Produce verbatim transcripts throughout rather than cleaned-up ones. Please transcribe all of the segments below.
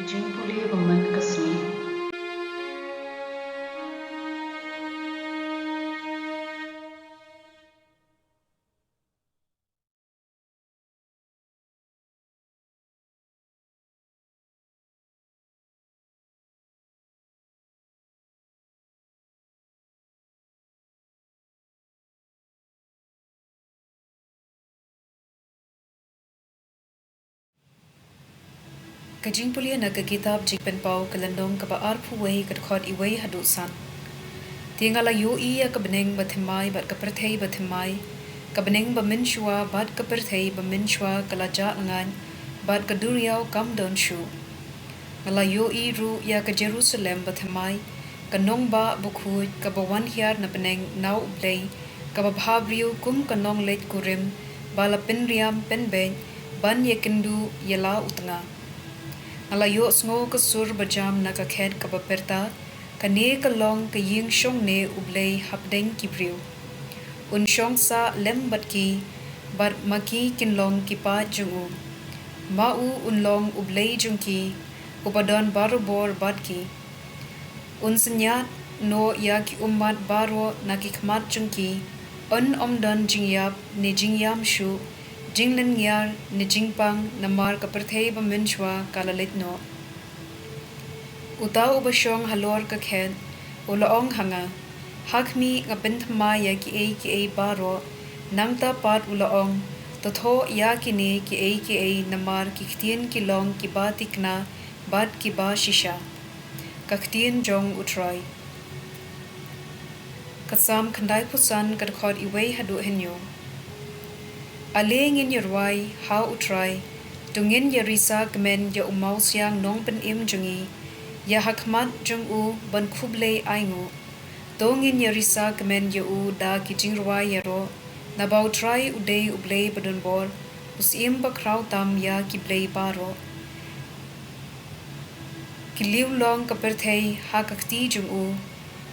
Jingpule ba man ka sngi. Ka jingpule na ka kitab Jingpynpaw ka lynnong kaba arphew wei ka dkhot iwei haduh san. Te nga la ïohi ïa ka bneng ba thymmai bad ka pyrthei ba thymmai, ka bneng ba mynshuwa bad ka pyrthei ba mynshuwa ka la jah lyngngaid, bad ka duriaw kam don shuh. Nga la ïohi ruh ïa ka Jerusalem ba thymmai, ka nongbah bakhuid kaba wan hiar na bneng na U Blei, kaba bhabriew kum ka nongleit kurim ba la pynriam pynbeit ban ïakynduh ïa la u tnga. Nga la ïohsngew ka sur ba jam na ka khet kaba pyrta, kane ka long ka ïing shongne U Blei hapdeng ki briew. Un shong sah lem bad ki, bad ma ki kin long ki paid jong u. Ma u un long U Blei jong ki, uba don barabor bad ki. Un synñiat noh ïa ki ummat baroh na ki khmat jong ki. Un ym don jingïap ne jingïam shuh, jinglynñiar ne jingpang, namar ka pyrthei ba mynshuwa ka la leit noh. Uta uba shong halor ka khet u la ong ha nga, ha khmih, nga pynthymmai ïa kiei kiei baroh. Nangta pat u la ong, to thoh ïa kine kiei kiei, namar ki ktien ki long kiba thikna bad kiba shisha. Ka ktien jong U Trai. Ka Salm khyndaiphew san, ka dkhot iwei haduh hynñiew. Ale ngin ïarwai ha U Trai, to ngin ïarisa kmen ïa u mawsiang nongpynim jong ngi, ïa ha khmat jong u ban khublei ainguh. To ngin ïarisa kmen ïa u da ki jingrwai ïaroh, naba U Trai u dei U Blei badonbor, u Syiem bakhraw tam ïa ki blei baroh. Ki liewlong ka pyrthei ha ka kti jong u,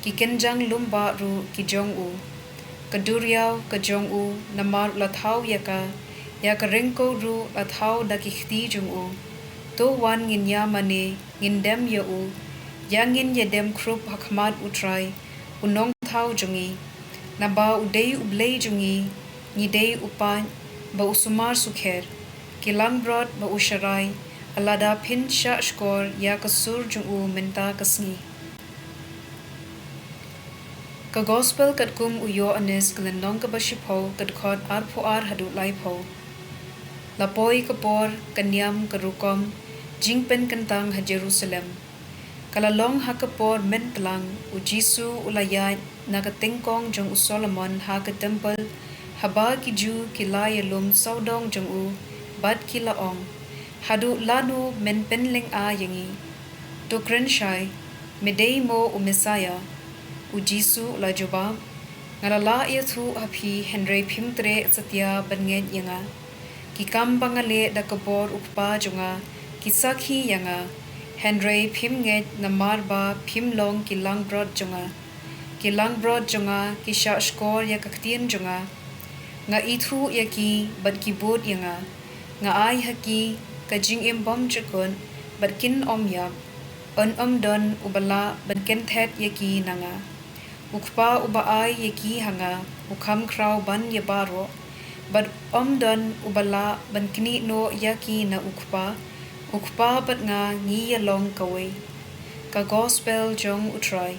ki kynjang lumbah ruh ki jong u. Ka duriaw ka jong u, namar u la thaw ïa ka, ïa ka ryngkew ruh la thaw da ki kti jong u. To wan ngin ïa mane, ngin dem ïa u. Ïa ngin ïa dem khrup ha khmat U Trai, u nongthaw jong ngi. Naba u dei U Blei jong ngi, ngi dei u paid ba u sumar sukher. Ki langbrot ba u sharai, lada phin shah shkor ïa ka sur jong u mynta ka sngi. Ka Gospel katkum u Ïoannis, ka lynnong kaba shiphew, ka dkhot arphew ar haduh laiphew. La poi ka por, ka niam, ka rukom jingpynkyntang ha Jerusalem. Ka la long ha ka por myntlang, U Jisu u la ïaid na ka tyngkong jong u Solomon ha ka templ, haba ki Jiw ki la ïalum sawdong jong u, bad ki la ong, haduh lano men pynlynga ïa ngi? To kren shai, me dei mo u Messaïah? U Jisu u la jubab, nga la lah ïathuh ha phi, hynrei phim treh satia ban ngeit ïa nga. Ki kam ba nga leh da ka bor U Kpa jong nga ki sakhi ïa nga, hynrei phim ngeit namar ba phim long ki langbrot jong nga. Ki langbrot jong nga ki shah shkor ïa ka ktien jong nga. Nga ithuh ïa ki bad ki bud ïa nga. Nga ai ha ki ka jingim bymjukut bad kin ym ïap. Un ym don uba lah ban kynthet ïa ki na nga. U Kpa uba ai ïa ki ha nga u kham khraw ban ïa baroh, bad ym don uba lah ban knieh noh ïa ki na U Kpa. U Kpa bad nga ngi ïalong kawei. Ka Gospel jong U Trai.